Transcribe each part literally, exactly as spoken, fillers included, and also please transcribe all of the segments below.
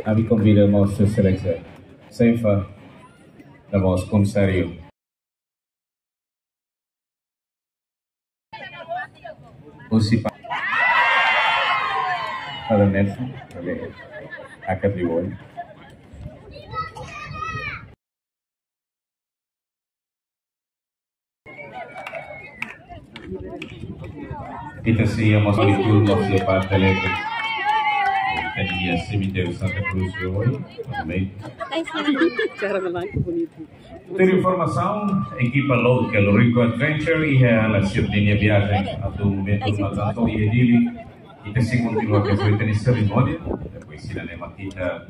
Ami konvida mós Sua Exelénsia Senfa, no mós Komisáriu Munisipál. Para Nelson, para hakat liu. Ita sei iha mós liu, mós iha parte alegre. Ita-nia semitériu Santa Cruz de Ouro, também. Cara, melancólico bonito. Tuir informasaun, ekipa lokál Rico Adventure iha halo sira-nia viajen atu momentu matan to'o iha Dili. Ita sei kontinua ho ita-nia serimónia. Depois sira-ne'e mak ita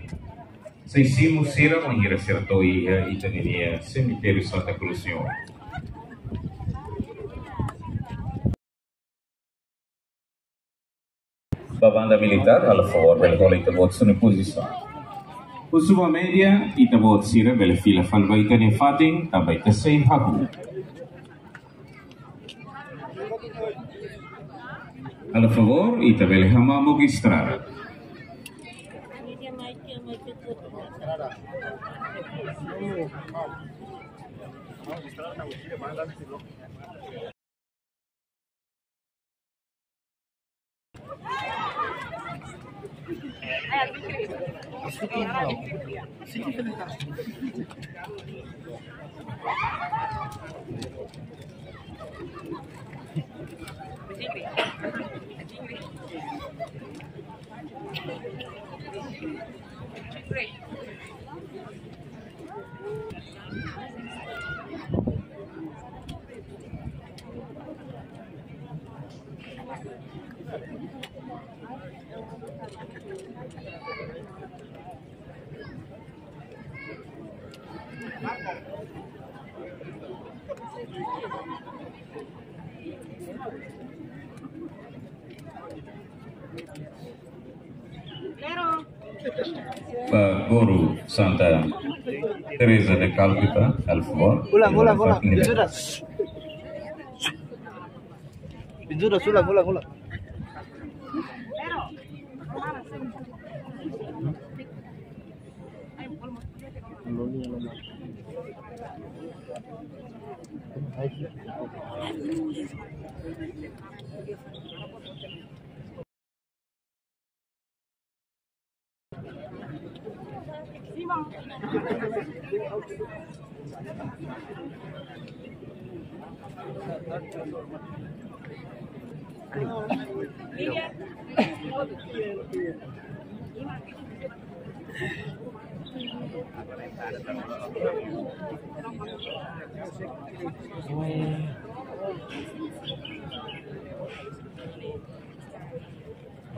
sei simu sira bainhira sira to'o iha ita-nia semitériu Santa Cruz de Ouro. Ba banda militár, halo favór bele hola ita-boot sira-nia pozisaun. Husu ba média, ita-boot sira bele fila fali ba ita-nia fatin, tanba ita sei hahú. Halo favór, ita bele hamamuk estrada. Ba Koru Santa Teresa de Calcutá, halo favór. Ulang, ulang, ulang. Pintura. Pintura, ulang, ulang, ulang.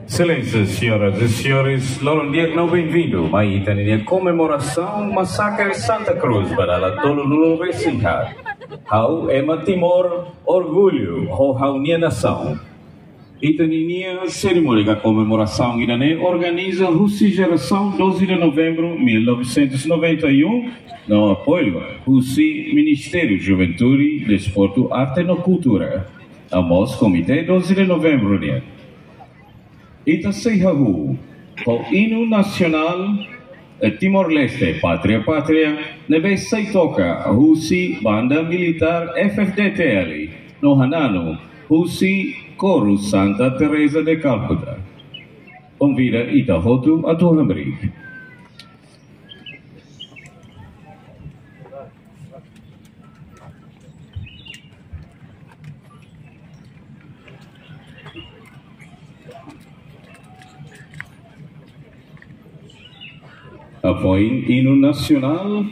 Exelénsias, senhoras e senhores, loron di'ak no benvindu mai ita-nia komemorasaun Masakre Santa Cruz ba dala tolunulu resin haat. Ha'u ema Timor, orgullu ho ha'u-nia nasaun. Ita-nia serimónia komemorasaun ida-ne'e organiza husi jerasaun doze de Novembro mil novecentos e noventa e um, no apoiu husi Ministériu Juventude, Desportu, Arte no Kultura, no mós Komité doze de Novembro nian. Ita sei hahú ho inu nasionál, eh, Timor-Leste, Pátria, Pátria, ne'ebé sei toka husi banda militár F F D T L, no hananu husi Koru Santa Teresa de Calcutá. Konvida ita hotu atu hamriik. Após inu nasionál,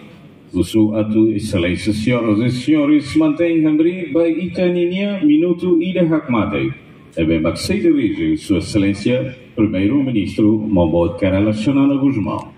husu atu Exelénsias, senhoras e senhores, mantein hamriik ba ita-nia minutu ida hakmatek, ne'ebé mak sei dirije Sua Exelénsia Primeiru-Ministru Maubot Kay Rala Xanana Gusmão.